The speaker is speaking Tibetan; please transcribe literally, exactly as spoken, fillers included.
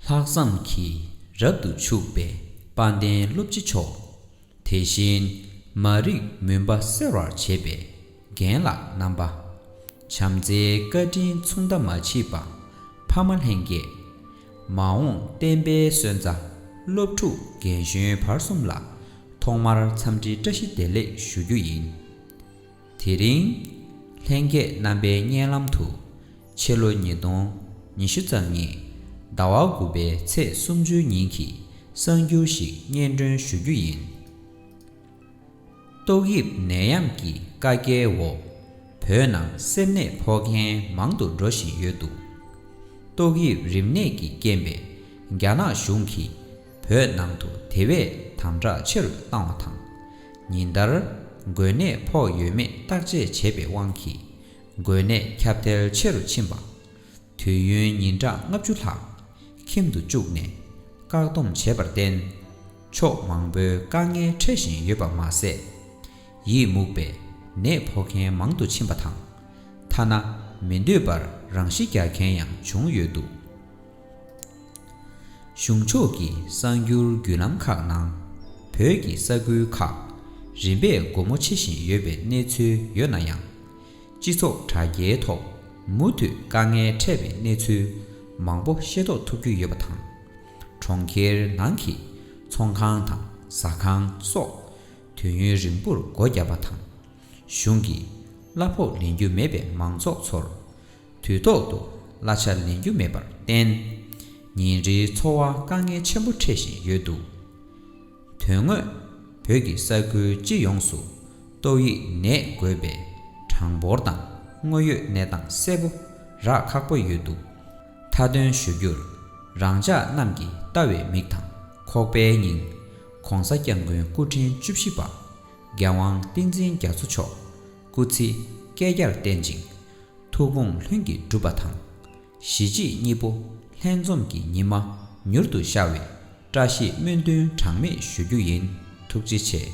ལྷག་བསམ་གྱིས་རབ་ཏུ་ཕྱུག་པའི་དཔལ་ལྡན་སློབ་སྤྱི་མཆོག་དེ་བཞིན་མ་རིག་མུན་པ་སེལ་བར་བྱེད་པའི་རྒན་ལགས་རྣམ་པ། བྱམས་བརྩེའི་བཀའ་དྲིན་མཚུངས་ཟླ་མ་མཆིས་པ་ཕ་མ་ལྷན་རྒྱས། མ་འོངས་བསྟན་པའི་སོན་རྩ་སློབ་ཕྲུག་རྒན་གཞོན་བར་གསུམ་ལ་ཐོག་མར་འཚམས་འདྲི་བཀྲ་ཤིས་བདེ་ལེགས་ཞུ་རྒྱུ་ཡིན། དེ་རིང་། ལྷན་རྒྱས་རྣམ་པའི་སྙན་ལམ་དུ། ཕྱི་ལོ་ཉིས་སྟོང་ཉི་ཤུ་རྩ་གཉིས་ཟླ་བ་དགུ་པའི་ཚེས་སུམ་ཅུ་ཉིན་གྱི་གསར་འགྱུར་ཞིག་སྙན་སྒྲོན་ཞུ་རྒྱུ་ཡིན། ཏོག་དབྱིབས་ནད་ཡམས་ཀྱི་བཀའ་རྒྱའི་འོག་བོད་ནང་སེམས་ནད་ཕོག་མཁན་མང་དུ་འགྲོ་བཞིན་ཡོད་འདུག་ཏོག་དབྱིབས་རིམས་ནད་ཀྱི་རྐྱེན་པས་རྒྱ་ནག་གཞུང་གིས་བོད་ནང་དུ་དེ་བས་དམ་དྲག་ཆེ་རུ་བཏང་བ་དང་། ཉིན་ལྟར་འགོས་ནད་ཕོག་ཡོད་མེད་བརྟག་དཔྱད་བྱས་པའི་དབང་གིས་འགོས་ནད་ཁྱབ་གདལ་ཆེ་རུ་ཕྱིན་པ། དུས་ཡུན་ཉིན་གྲངས་ལྔ་བཅུ་ལྷག་ཁྱིམ་དུ་བཅུག་ནས་བཀག་སྡོམ་བྱས་པར་བརྟེན། ཕྱོགས་མང་པོའི་དཀའ་ངལ་འཕྲད་བཞིན་ཡོད་པ་མ་ཟད། ཡིད་མུག་པའི་ནད་ཕོག་མཁན་མང་དུ་ཕྱིན་པ་དང་། ཐ་ན་མི་འདོད་པར་རང་ཤི་རྒྱག་མཁན་ཡང་བྱུང་ཡོད་འདུག་གཞུང་ཕྱོགས་ཀྱི་གསར་འགྱུར་བརྒྱུད་ལམ་ཁག་ནང་། བོད་ཀྱི་ས་ཁུལ་ཁག་རིམ་པས་སྒོ་མོ་ཕྱེ་བཞིན་ཡོད་པའི་གནས་ཚུལ་ཡོད་ན་ཡང་། སྤྱི་ཚོགས་དྲ་རྒྱའི་ཐོག་མུ་མཐུད་དཀའ་ངལ་འཕྲད་པའི་གནས་ཚུལ་མང་པོ་ཤེས་རྟོགས་ཐུབ་ཀྱི་ཡོད་པ་དང་། གྲོང་ཁྱེར་ནང་གི་ཚོང་ཁང་དང་ཟ་ཁང་སོགས་དུས་ཡུན་རིང་པོར་སྒོ་བརྒྱབ་པ་དང་། གཞུང་གིས་གླ་ཕོགས་ལེན་རྒྱུ་མེད་པའི་མང་ཚོགས་ཚོར། དུས་ཐོག་ཏུ་གླ་ཆ་ལེན་རྒྱུ་མེད་པར་བརྟེན། ཉིན་རེའི་འཚོ་བ་དཀའ་ངལ་ཆེན་པོ་འཕྲད་བཞིན་ཡོད་འདུག་དོན་དངོས། བོད་ཀྱི་ས་ཁུལ་སྤྱི་ཡོངས་སུ་ཏོག་དབྱིབས་ནད་འགོས་པའི་གྲངས་འབོར་དང་དངོས་ཡོད་གནས་སྟངས་གསལ་པོ་རག་ཁག་པོ་ཡོད་འདུག་མཐའ་དོན་ཞུ་རྒྱུར། རང་ཅག་རྣམས་ཀྱིས་ལྟ་བའི་མིག་དང་ཁོག་པའི་སྙིང་། ༸གོང་ས་༸སྐྱབས་མགོན་སྐུ་ཕྲེང་བཅུ་བཞི་པ་རྒྱལ་དབང་བསྟན་འཛིན་རྒྱ་མཚོ་མཆོག་སྐུ་ཚེ་བསྐལ་བརྒྱར་བརྟན་ཅིང་། ཐུགས་དགོངས་ལྷུན་གྱིས་གྲུབ་པ་དང་། གཞིས་བྱེས་གཉིས་པོ་ལྷན་འཛོམས་ཀྱི་ཉི་མ་མྱུར་དུ་ཤར་བའི་བཀྲ་ཤིས་སྨོན་འདུན་གྲངས་མེད་ཞུ་རྒྱུ་ཡིན། ཐུགས་རྗེ་ཆེ།